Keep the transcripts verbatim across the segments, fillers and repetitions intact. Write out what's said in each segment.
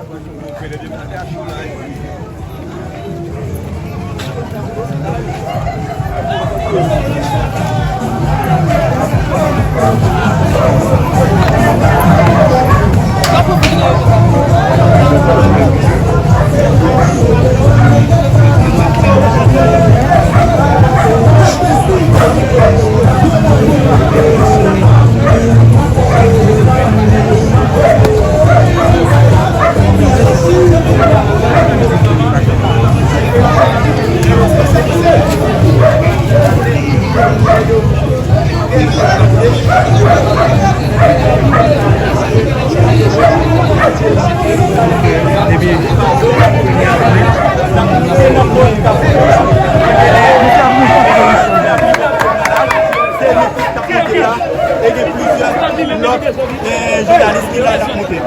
E gen plizyè lòt, eh, jounalis ki la, y ap monte.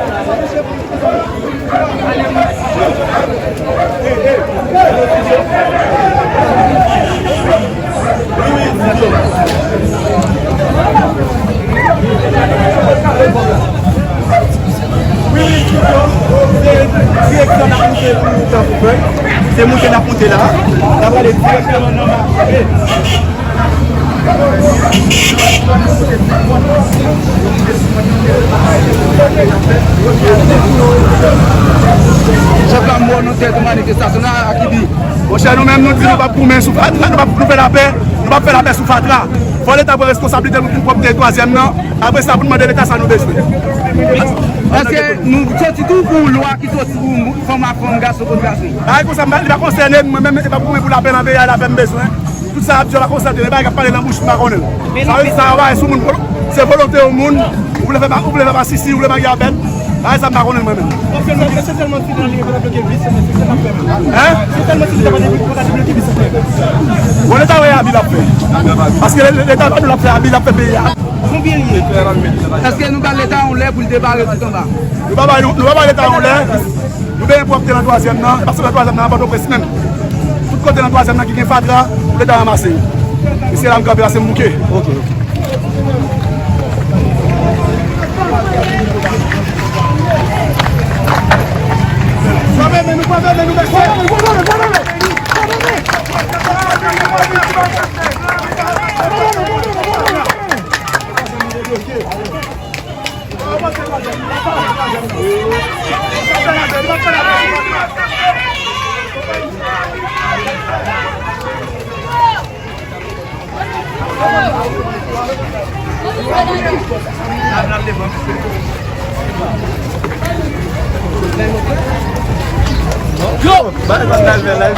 Wi, wi, se direksyon n ap monte pou Kafou Fèy. Se monte n ap monte la. N ap ale direktèman nan mache. Chèf la mò nan tèt manifestasyon nan Akibi. Monchè, nou menm nou di nou p ap goumen sou fatra, nou p ap nou fè lapè, nou p ap fè lapè sou fatra. Fò Leta pran reskonsablite l pou pwòpte twazyèm nan. Apre sa, pou n mande Leta sa nou bezwen. Èske nou soti tou pou lwa ki soti pou fanm ak fanm, gason kont gason? Bagay konsa, li pa konsène m, mwen menm, e pa pou mwen pou lapè nan peyi a, lapè m bezwen. Tout sa y ap di yo pa konsène m, e bagay k ap pale nan bouch m pa konnen l. Sa vle di sa yo bay sou moun, se volonte yon moun, ou vle fè, ou vle fè masisi, ou vle mare avè l. Bagay sa m pa konnen l mwen menm. Se sèlman si Leta pa te bloke vis, se sèlman si Leta pa te bloke vis. Bon, Leta wè abi l ap fè. Paske Leta pa nou l ap fè abi, l ap fè peyi a. Konbyen l ye? Èske nou ba Leta yon lè pou l debare tout anba? Nou pa bay, nou, nou pa bay Leta yon lè. Nou bezwen pwòpte nan twazyèm nan. Paske nan twazyèm nan, nan Pòtoprens menm. Tout kote nan twazyèm nan ki gen fatra, pou Leta ranmase yo. E se la m kanpe, la se m bouke. Ok. Yo! Ba, ba, ba, ba, ba.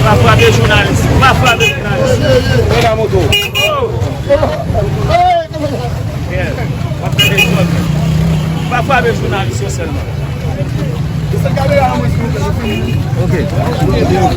Pa frape jounalis. Pa frape jounalis. Mwen la moto. Oh. Yeah. Pa frape jounalis yo sèlman. Ok.